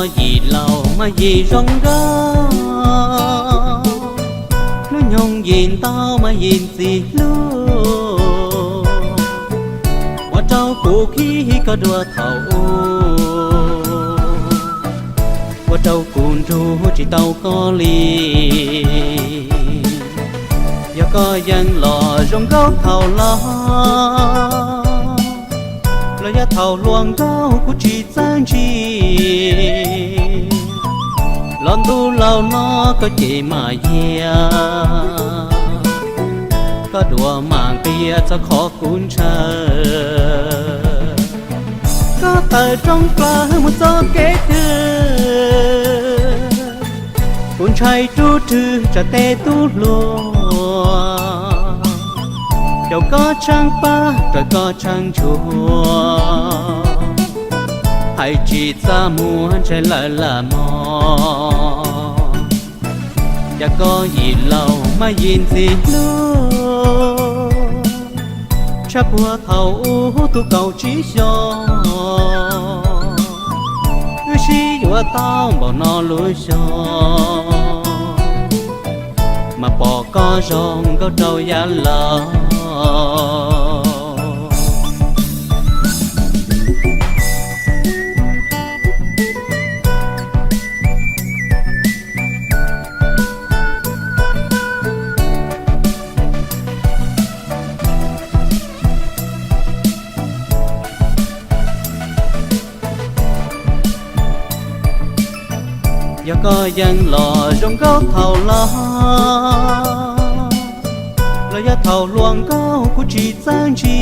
Yim laus mas yim zoo nkauj, hnub nyoog yim ntau mas yim ntxim hlub. Ua rau kuv khib koj dua thaum ub, ua rau kuv nrug tsis tau koj li. Yog koj yeej los zoo nkauj thaum loj, los yog thaum hluas nkauj kuv tsis txawj ntse, los ntu laus no koj ces mam yag, koj dua mam nqia txog qhov kuv ntshaw. Koj tawm rooj plaws mus txoj kev twg, kuv ntshai rub rwg tsam tej tub hluas, caum koj tshaab pab raws koj tshaab ntsuag, hais tsis txaj muag ntshai lawm lam mog. Yog koj yim laus mas yim ntxim hlub, tshaj puag thaum ub tug kaum tsib xyoo, wb sib yuav tau npaum no lub xyoo, mas pom koj zoo nkauj rau yav laus. Yog koj yeej los zoo nkauj thaum loj, los yog thaum hluas nkauj kuv tsis txawj ntse,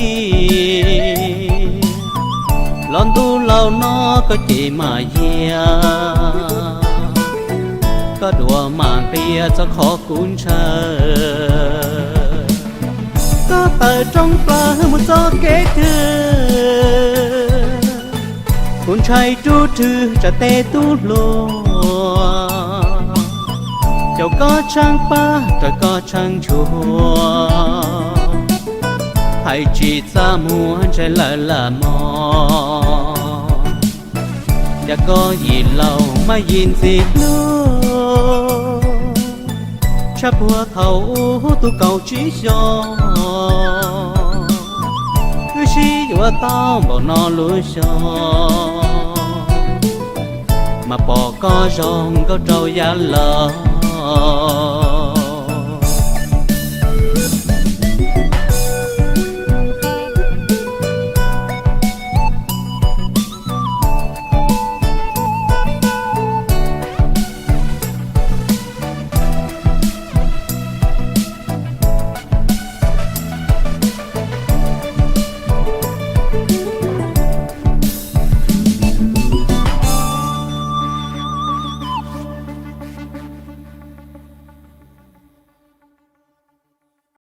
los ntu laus no koj ces mam yag, koj dua mam nqia txog qhov kuv ntshaw. Koj tawm rooj plaws mus txoj kev twg, kuv ntshai rub rwg tsam tej tub hluas, caum koj tshaab pab raws koj tshaab ntsuag, hais tsis txaj muag ntshai lawm lam mog. Yog koj yim laus mas yim ntxim hlub, tshaj puag thaum ub tug kaum tsib xyoo, wb sib yuav tau npaum no lub xyoo, mas pom koj zoo nkauj rau yav laus.